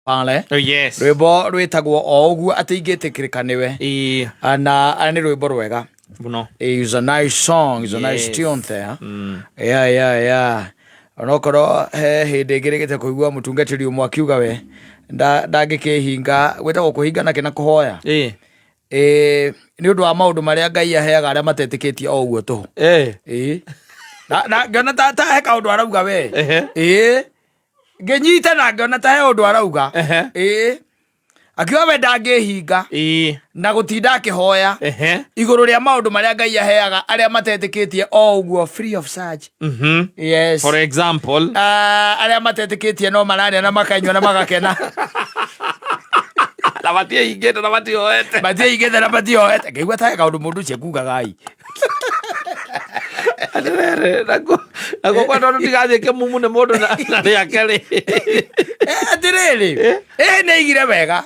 Pale Oh, yes. Rwĩmbo rwĩtagwo o ũguo atĩ ingĩtĩkĩrĩka nĩwe. Na nĩ rwĩmbo rwega. Mũno. It's a nice song, it's a nice tune there. Yeah. Onokorwo he hĩndĩ ĩngĩ rĩgĩte kũigua mũtungatĩri ũmwe akiuga we ndangĩkĩhinga gwĩtagwo kũhinga nakĩ na kũhoya. Ĩĩ, nĩ ũndũ wa maũndũ marĩa Ngai aheaga arĩa matetĩkĩtie o ũguo tũhũ. Ĩĩ. Na ngĩona ta he kaũndũ arauga we. Ĩĩ. Ngĩnyita na ngĩona ta he ũndũ arauga. Ĩĩ. Akiuga we ndangĩhinga na gũtinda akĩhoya igũrũ rĩa maũndũ marĩa Ngai aheaga arĩa matetĩkĩtie o ũguo free of charge. Yes. For example. Ah, arĩa matetĩkĩtie no mararĩa na makanyua na magakena. Na matiĩhingĩte na matioete. Matiĩhingĩte na matioete. Ngĩigua ta he kaũndũ mũndũ ũcio ekugaga ai. Atĩrĩrĩ, nakuo kwa tondũ tigathiĩ kĩmumu nĩ mũndũ na rĩake rĩ. Atĩrĩrĩ, nĩ aigire wega.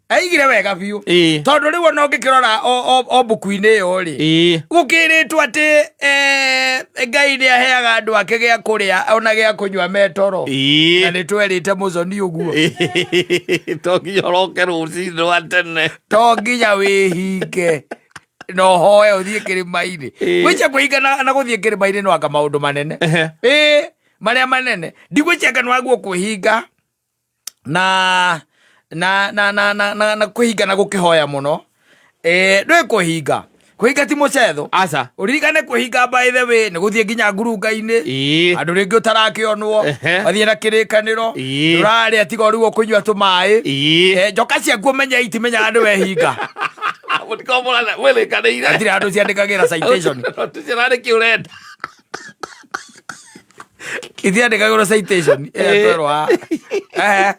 Aigire wega biũ. Tondũ rĩu ona ũngĩkĩrora o mbuku-inĩ ĩyo rĩ, gũkĩrĩtwo atĩ Ngai nĩ aheaga andũ ake gĩa kũrĩa ona gĩa kũnyua me toro. Na nĩ twerĩte mũconi ũguo. To nginya ũroke rũcinĩ rwa tene. To nginya wĩhinge na ũhoe ũthiĩ kĩrĩma-inĩ. Gwĩcia kwĩhinga na gũthiĩ kĩrĩma-inĩ no anga maũndũ manene. Marĩa manene. Ndigwĩcia anga nĩwaguo kwĩhinga na kwĩhinga na gũkĩhoya mũno. Ndũĩ kwĩhinga. Kwĩhinga ti mũcetho. Aca. Ũririkane kwĩhinga by the way nĩ gũthiĩ nginya ngurunga-inĩ. Andũ rĩngĩ ũtarakĩonwo. Wathiĩ na kĩrĩkanĩro. Ndũrarĩa tiga ũrigwo kũnyua tũmaĩ. Njoka ciaku ũmenye itimenyaga nĩ wehinga. Mũtikorwo mwĩrĩkanĩire. Hatirĩ handũ ciandĩkagĩra citation. Tũtirarĩ kĩ ũrenda. Itiandĩkagĩrwo citation. Twerwo haha.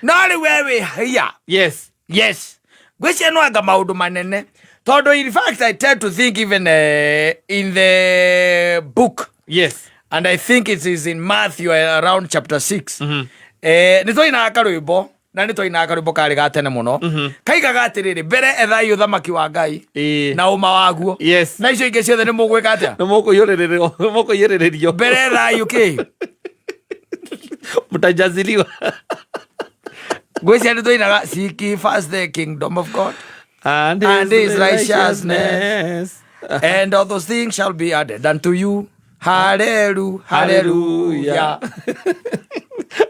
No rĩu we wĩ hia. Yes. Yes. Ngwĩciria no anga maũndũ manene. Tondũ in fact I tend to think even in the book. Yes. And I think it is in Matthew around chapter 6. Nĩ twainaga karwĩmbo na nĩ twainaga karwĩmbo karĩ ga tene mũno. Kaigaga atĩrĩrĩ, mbere ethai ũthamaki wa Ngai na ũma waguo. Yes. Na icio ingĩ ciothe nĩ mũgwĩka atĩa? Nĩ mũkũiyũrĩrĩrio. Mbere ethai ũkĩ? Mtajaziliwa. Ngwĩciria nĩ twainaga seek ye first the kingdom of God and and his righteousness. And all those things shall be added unto you. Hallelujah. Hallelujah.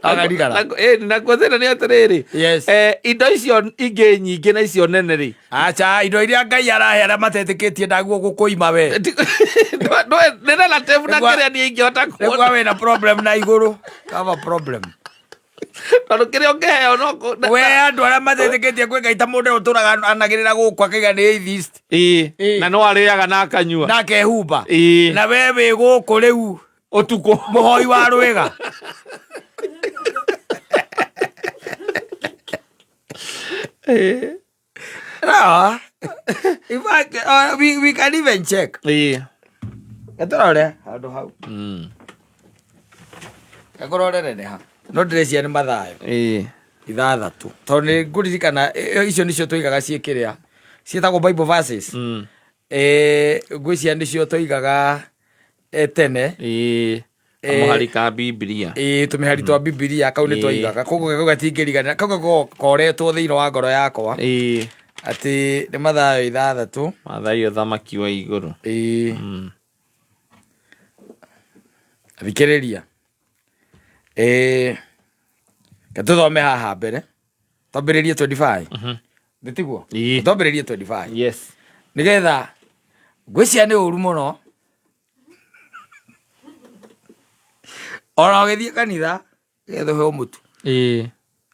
Akarigara. Nakuo thĩna nĩ atĩrĩrĩ, Yes. indo icio ingĩ nyingĩ na icio nene rĩ, Acha indo iria Ngai arahe arĩa matetĩkĩtie ndaguo gũkũima we. Nĩ relative na kĩrĩa niĩ ingĩhota Nĩguo kuona. wĩna problem na igũrũ. Have a problem. Tondũ kĩrĩa ũngĩheo no We andũ arĩa matetĩkĩtie kwĩ Ngai ta mũndũ ũtũraga anagĩrĩra gũkũ akaiga nĩ atheist. Na no arĩaga na akanyua. Na akehumba. Na we wĩ gũkũ rĩu ũtukũ. Mũhoi wa rwĩga. No. In fact, we can even check. Gatũrore handũ hau. Gakũrorere nĩ ha. No ndĩreciria nĩ Mathayo. 6. Tondũ nĩ ngũririkana icio nĩcio tũigaga ciĩ kĩrĩa. Ciĩtagwo Bible verses. Ngwĩciria nĩcio tũigaga tene. Kamũhari ka Bibilia. Ĩĩ, tũmĩhari twa Bibilia kau nĩ twaigaga. Koguo kau gatingĩriganĩra. Kau gakoragwo koretwo thĩinĩ wa ngoro yakwa. Atĩ nĩ Mathayo 6. Mathayo ũthamaki wa igũrũ. Ĩĩ. Thikĩrĩria. Reke tũthome haha mbere. Twambĩrĩrie 25. Nĩ tiguo? Twambĩrĩrie 25. Yes. Nĩgetha ngwĩciria nĩ ũru mũno. Ona ũgĩthiĩ kanitha nĩgetha ũheo mũtu.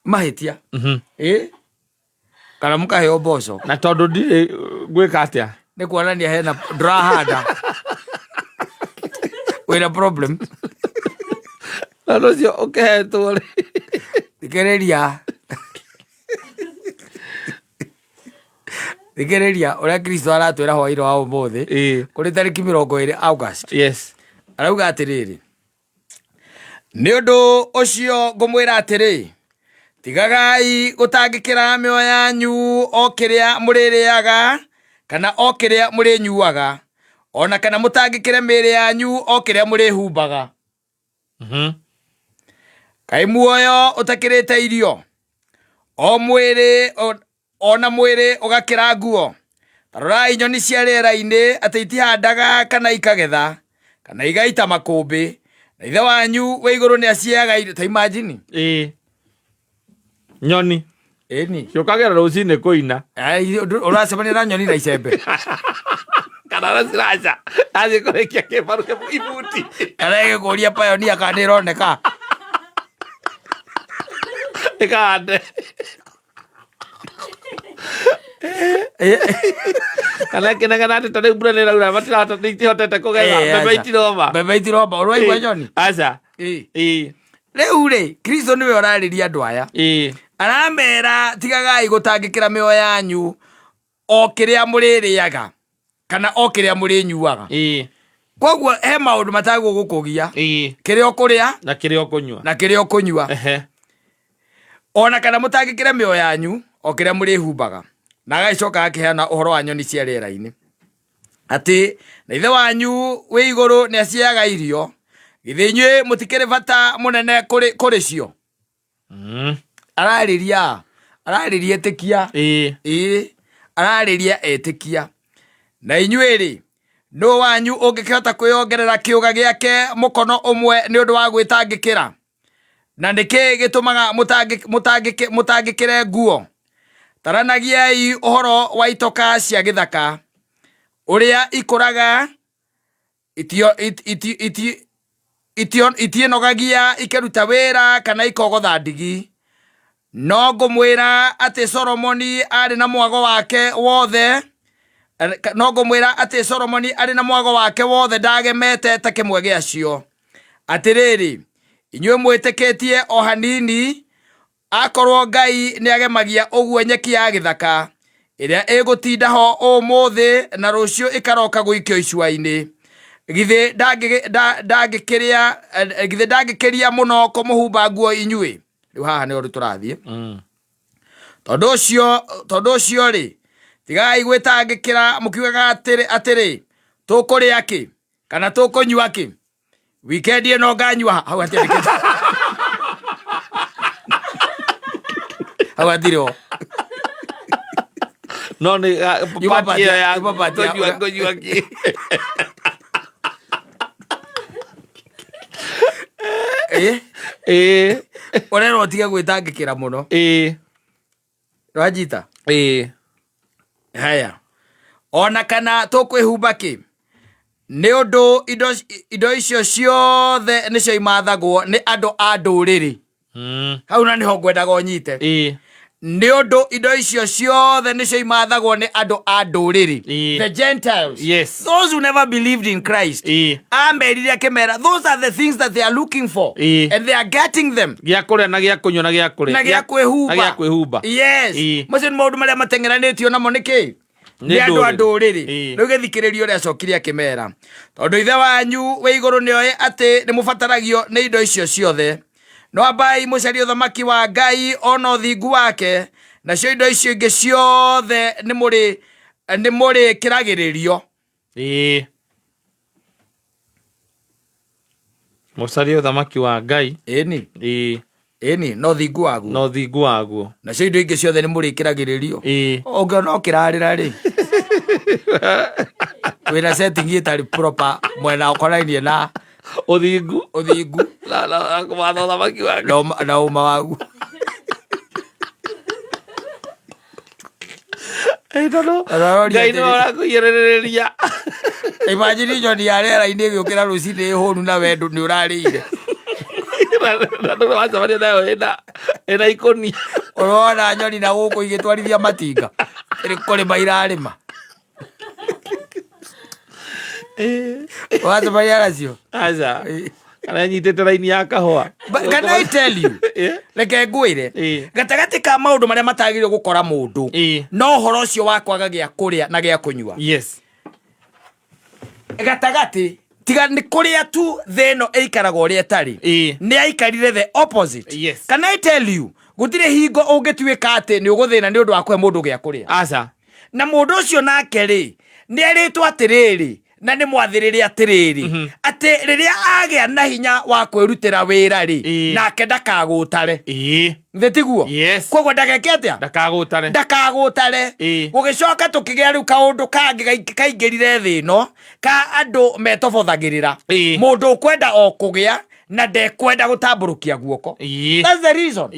Mahĩtia. Ĩĩ. Kana mũkaheo mboco. Na tondũ ndirĩ ngwĩka atĩa? Nĩ kuonania hena ndũrahanda. Wĩna problem. Tondũ ũcio ũkĩhetwo rĩ. Thikĩrĩria. Thikĩrĩria ũrĩa Kristo aratwĩra hwaĩ-inĩ wa ũmũthĩ. Kũrĩ tarĩki 20 August. Yes. Arauga atĩrĩrĩ. Nĩ ũndũ ũcio ngũmwĩra atĩrĩ, tigagai gũtangĩkĩra mĩoyo yanyu o kĩrĩa mũrĩrĩaga kana o kĩrĩa mũrĩnyuaga, o na kana mũtangĩkĩre mĩĩrĩ yanyu o kĩrĩa mũrĩhumbaga. Kaĩ muoyo ũtakĩrĩte irio, o mwĩrĩ o na mwĩrĩ ũgakĩra nguo? Ta rorai nyoni cia rĩera-inĩ, atĩ itihandaga kana ikagetha kana igaita makũmbĩ, na Ithe wanyu wĩ igũrũ nĩ aciheaga irio. Ta imagine. Ĩĩ, nyoni. Ĩni. Ciũkagĩra rũcinĩ kũina. Ai, ũracemania na nyoni na icembe. Kana na ciraca athiĩ kũrĩkia kĩbaru ibuti. Kana ĩgĩkũria payonia kana nĩ ĩroneka. Ĩkahande. Kana ĩkĩnegena atĩ ta rĩu mbura nĩ ĩraura, matirahota, itihotete kũgetha. Ĩĩ, mbembe. Aca. Itiroma. Mbembe itiroma, ũraigua nyoni. Aca. Ĩĩ. Ĩĩ. Rĩu rĩ, Kristo nĩwe ũrarĩria andũ aya. Ĩĩ. Aramera tigagai gũtangĩkĩra mĩoyo yanyu o kĩrĩa mũrĩrĩaga kana o kĩrĩa mũrĩnyuaga. Koguo he maũndũ matagwo gũkũgia. Kĩrĩa ũkũrĩa na kĩrĩa ũkũnyua. Na kĩrĩa ũkũnyua. Ona kana mũtangĩkĩre mĩoyo yanyu o kĩrĩa mũrĩhumbaga. Na agagĩcoka akĩheana ũhoro wa nyoni cia rĩera-inĩ, atĩ na Ithe wanyu wĩ igũrũ nĩ aciheaga irio. Githĩ inyuĩ mũtikĩrĩ bata mũnene kũrĩ cio? Ararĩria etĩkia. Ĩĩ, ararĩria etĩkia. Na inyuĩ rĩ, nũ wanyu ũngĩkĩhota kwĩongerera kĩũga gĩake mũkono ũmwe nĩ ũndũ wa gwĩtangĩkĩra? Na nĩ kĩĩ gĩtũmaga mũtangĩkĩre nguo? Taranagiai ũhoro wa itoka cia gĩthaka, ũrĩa ikũraga, itiĩnogagia ikĩruta wĩra kana ikogotha ndigi. No ngũmwĩra atĩ Solomoni arĩ na mwago wake wothe, no ngũmwĩra atĩ Solomoni arĩ na mwago wake wothe ndagemete ta kĩmwe gĩacio. Atĩrĩrĩ, inyuĩ mwĩtĩkĩtie o hanini, akorwo Ngai nĩ agemagia ũguo nyeki ya gĩthaka, ĩrĩa ĩgũtinda ho ũmũthĩ na rũciũ ĩkaroka gũikio icua-inĩ, githĩ ndangĩkĩria mũno kũmũhumba nguo inyuĩ? Rĩu haha nĩho rĩu tũrathiĩ. Tondũ ũcio rĩ, tigai gwĩtangĩkĩra mũkiugaga atĩrĩ, tũkũrĩa kĩ, kana tũkũnyua kĩ? Wikendi ĩno nganyua hau hatiandĩkĩtwo, hau hatirĩ ho. No nĩ Yuma part ĩyo ya yuma part kũnyua, kũnyua kĩ. Ĩ, Ĩĩ. Ũrerwo ũtige gwĩtangĩkĩra mũno. Rwajita. Ĩĩ. Haya, ona kana tũkwĩhumba kĩ? Nĩ ũndũ indo icio ciothe nĩcio imathagwo nĩ andũ a ndũrĩrĩ. Hau na nĩho ngwendaga ũnyite. Nĩ ũndũ indo icio ciothe nĩcio imathagwo nĩ andũ a ndũrĩrĩ. The Gentiles, those who never believed in Christ. Amerire akĩmera those are the things that they are looking for and they are getting them. Gĩa kũrĩa na gĩa kũnyua na gĩa kũrĩa. Na gĩa kwĩhumba. Na gĩa kwĩhumba. Yes. Macio nĩ maũndũ marĩa mateng'eranĩtio namo nĩ kĩ? Nĩ Nĩ andũ a ndũrĩrĩ. ndũrĩrĩ. Rĩu gĩthikĩrĩrio ũrĩa acokire akĩmera, tondũ Ithe wanyu wĩ igũrũ nĩoĩ atĩ nĩ mũbataragio nĩ indo icio ciothe. No ambai mũcarie ũthamaki wa Ngai ona ũthingu wake, nacio indo icio ingĩ ciothe nĩ mũrĩkĩragĩrĩrio. Ĩĩ, mũcarie ũthamaki wa Ngai. Ĩni. Ĩĩ. Ĩni, no thingu waguo. Na ũthingu waguo. Nacio indo ingĩ ciothe nĩ mũrĩkĩragĩrĩrio. Ũngĩona ũkĩrarĩra rĩ, wĩna setting ĩtarĩ proper mwena ũkonainie na ũthingu. Ũthingu. Na kũmatha ũthamaki wa Ngai. Na ũma waguo. Ĩ, tondũ Ũroria Ngai nĩwe atĩrĩ. ũrakũhinyĩrĩrĩria. Imagine nyoni ya rĩera-inĩ ĩgĩũkĩra rũcinĩ ĩhũnu na we nĩ ũrarĩire. Na ndũrĩ wacemania nayo ĩna ikũnia. Ũrona nyoni na gũkũ igĩtwarithia matinga ĩrĩ kũrĩma irarĩma. Wacemania nacio? Aca. Kana ĩnyitĩte raini ya kahũa. But can I tell you? Reke ngwĩre. Gatagatĩ ka maũndũ marĩa matagĩrĩirwo gũkora mũndũ no ũhoro ũcio wa kwaga gĩa kũrĩa na gĩa kũnyua. Gatagatĩ tiga nĩ kũrĩa tu thĩ ĩno ĩikaraga ũrĩa ĩtarĩ. Nĩ aikarire the opposite. Can I tell you? Gũtirĩ hingo ũngĩtuĩka atĩ nĩ ũgũthĩna nĩ ũndũ wa kũhe mũndũ gĩa kũrĩa. Aca. Na mũndũ ũcio nake rĩ, nĩ erĩtwo atĩrĩrĩ, na nĩ mwathĩrĩre atĩrĩrĩ, atĩ Atĩ rĩrĩa agĩa na hinya wa kwĩrutĩra wĩra rĩ, nake ndakagũtare. Thĩ tiguo? Yes. Koguo ndageke atĩa? Ndakagũtare. Ndakagũtare. Gũgĩcoka tũkĩgĩa rĩu kaũndũ kangĩ kaingĩrire thĩ ĩno ka andũ metobothagĩrĩra. Mũndũ ũkwenda o kũgĩa na ndekwenda gũtambũrũkia guoko. That's the reason.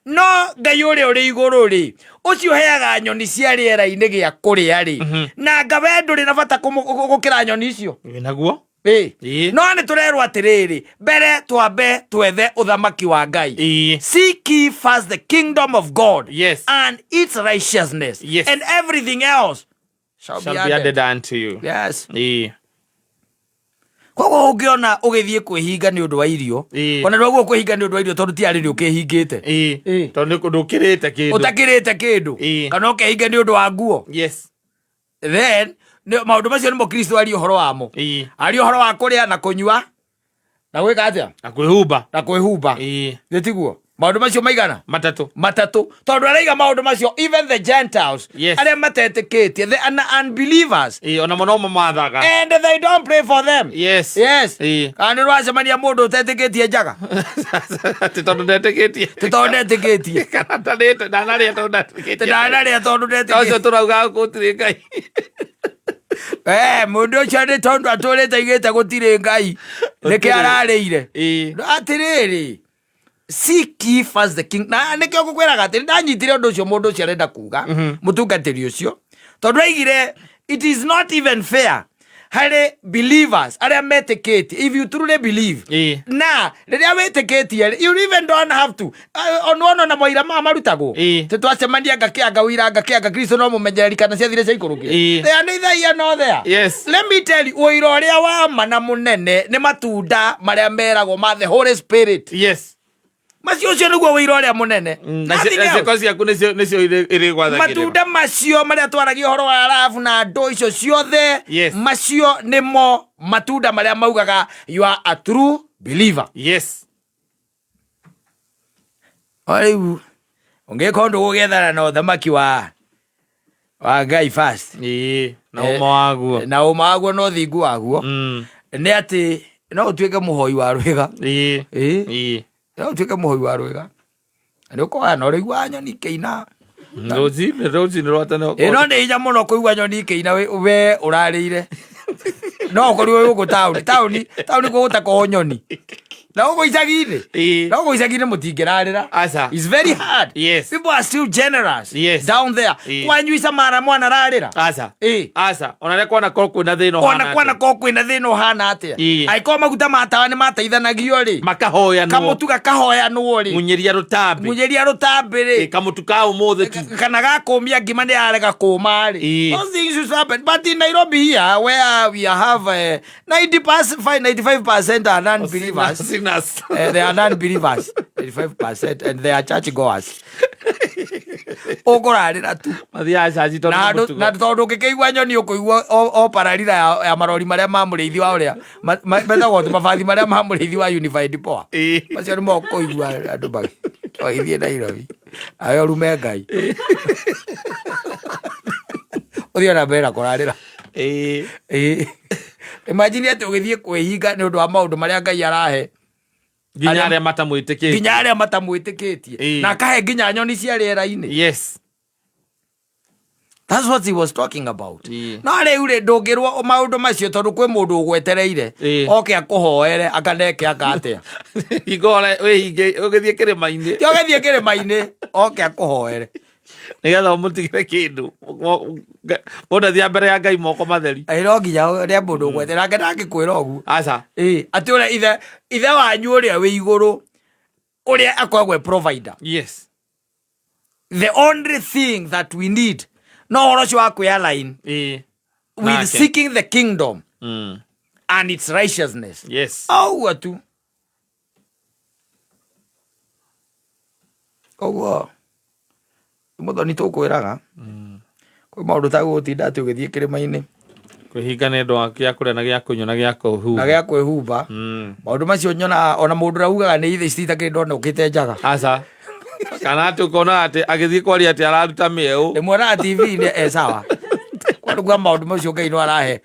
No Ngai ũrĩa ũrĩ igũrũ rĩ, ũcio ũheaga nyoni cia rĩera-inĩ gĩa kũrĩa rĩ, na anga we ndũrĩ na bata gũkĩra nyoni icio? Naguo. No nĩ tũrerwo atĩrĩrĩ, mbere twambe twethe ũthamaki wa Ngai. Seek ye first the kingdom of God and its righteousness, and everything else shall shall be be added. added unto you. Koguo ũngĩona ũgĩthiĩ kwĩhinga nĩ ũndũ wa irio, ona ndwaguo kwĩhinga nĩ ũndũ wa irio tondũ ti arĩ nĩ ũkĩhingĩte. Tondũ ndũkĩrĩte kĩndũ. Ũtakĩrĩte kĩndũ. Kana ũkehinga nĩ ũndũ wa nguo. Then maũndũ macio nĩmo Kristo aria ũhoro wamo. Aria ũhoro wa kũrĩa na kũnyua na gwĩka atĩa? Na kwĩhumba. Na kwĩhumba. Nĩ tiguo? Maũndũ macio maigana? Matatũ. Matatũ. Tondũ araiga maũndũ macio even the Gentiles, arĩa matetĩkĩtie, the unbelievers. Ona mo no mamathaga. And they don't pray for them. Yes. Kana nĩ ũracemania mũndũ ũtetĩkĩtie njaga? Atĩ tondũ ndetĩkĩtie. Atĩ tondũ ndetĩkĩtie. Kana ndarĩte, ndanarĩa tondũ ndetĩkĩtie. Atĩ ndanarĩa tondũ ndetĩkĩtie. Ũcio tũrauga gũtirĩ Ngai. Mũndũ ũcio nĩ tondũ atũrĩte aigĩte gũtirĩ Ngai. Nĩkĩo ararĩire. Atĩrĩrĩ, seek ye first the king. Na nĩkĩo ngũkwĩraga atĩ ndanyitire ũndũ ũcio mũndũ ũcio arenda kuga, mũtungatĩri ũcio. Tondũ aigire, it is not even fair harĩ believers arĩa metĩkĩtie, if you truly believe. Na rĩrĩa wĩtĩkĩtie rĩ, you even don't have to. Ona ona maira maya marutagwo. Tĩ twacemania ngakĩanga ũira, ngakĩanga Kristo no mũmenyereri kana ciathire ciaikũrũkire. They are neither here nor there. Let me tell you, ũira ũrĩa wa ma na mũnene nĩ matunda marĩa meragwo ma the Holy Spirit. Macio ũcio nĩguo ũira ũrĩa mũnene. Na Nothing else. ciĩko ciaku nĩcio irĩgwathagĩrĩra. Matunda macio marĩa twaragia ũhoro wa rabu na andũ icio ciothe, macio nĩmo matunda marĩa maugaga you are a true believer. O rĩu ũngĩkorwo ndũgũgĩethana na ũthamaki wa Ngai first. Na ũma waguo. Na ũma waguo na ũthingu waguo. Nĩ atĩ no ũtuĩke mũhoi wa rwĩga. No ũtuĩke mũhoi wa rwĩga. Nĩ ũkoya na ũrĩiguaga nyoni ikĩina. Rũcinĩ, rũcinĩ rwa tene ũkoya. No nĩ hinya mũno kũigua nyoni ikĩina we ũrarĩire. No ũkorirwo wĩ gũkũ taũni. Taũni, taũni kuo gũtakoragwo nyoni. Na gũkũ icagi-inĩ. Na gũkũ icagi-inĩ mũtingĩrarĩra. Aca. It's very hard. People are still generous. Down there. Kwanyu icamara mwana ararĩra. Aca. Aca. Ona rĩrĩa kwanakorwo kwĩna thĩna ũhana Ona atĩa. kwanakorwo kwĩna thĩna ũhana atĩa. Angĩkorwo maguta ma tawa nĩ mateithanagio rĩ. Makahoyanwo. Kamũtu gakahoyanwo rĩ. Munyĩria rũtambi. Munyĩria rũtambi rĩ. Kamũtu ka ũmũthĩ tu. Kana gakũmia ngima nĩ yarega kũma rĩ. Those things used to happen. But in Nairobi here, where we have 95% are non-believers. Sinners. They are non-believers. 95% and they are church goers. Ũkũrarĩra tu. Mathiaga caci tondũ Na nĩ andũ- mũtugo. na tondũ ũngĩkĩigua nyoni ũkũigua o pararira ya marori marĩa ma mũrĩithi wa ũrĩa metagwo mabathi marĩa ma mũrĩithi wa Unified Power. Macio nĩmo ũkũigua andũ magĩthiĩ Nairobi. Ayo rume Ngai. Ũthiĩ na mbere na kũrarĩra. Imagine atĩ ũgĩthiĩ kwĩhinga nĩ ũndũ wa maũndũ marĩa Ngai arahe. Nginya arĩa matamwĩtĩkĩtie. Nginya arĩa matamwĩtĩkĩtie. Na akahe nginya nyoni cia rĩera-inĩ. That's what he was talking about. No rĩu rĩ, ndũngĩrwo maũndũ macio tondũ kwĩ mũndũ ũgwetereire. Oke akũhoere, akaneke aka atĩa. Igore, wĩhinge, ũgĩthiĩ kĩrĩma-inĩ. Ti ũgĩthiĩ kĩrĩma-inĩ, oke akũhoere. Nĩgetha ũmũtigĩre kĩndũ. Mũndũ athiaga mbere ya Ngai moko matheri. Ĩ, no nginya ũrĩa mũndũ ũgweterera, nake ndangĩkwĩra ũguo. Aca. Atĩ ũrĩa ithe wanyu ũrĩa wĩ igũrũ, ũrĩa akoragwo e provider. The only thing that we need, no ũhoro ũcio wa kwĩ-align with Nake. seeking the kingdom and its righteousness. Ũguo tu. Koguo mũthoni tũkwĩraga kwĩ maũndũ ta gũtinda atĩ ũgĩthiĩ kĩrĩma-inĩ Kwĩhinga nĩ ũndũ wa gĩa kũrĩa na gĩa kũnyua na gĩa kwĩhumba. Na gĩa kwĩhumba. Maũndũ macio nyonaga ona mũndũ ũrĩa ugaga nĩ ithe citakĩrĩ ndona ũkĩte njaga. Aca. Kana atĩ ũkona atĩ agĩthiĩ kwaria atĩ araruta mĩeũ. Ndĩmuonaga T V-inĩ e sawa. Kwa nĩguo maũndũ macio Ngai no arahe.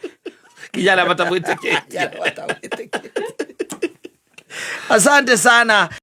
Nginya arĩa matamwĩtĩkĩtie. Nginya arĩa matamwĩtĩkĩtie. Asante sana.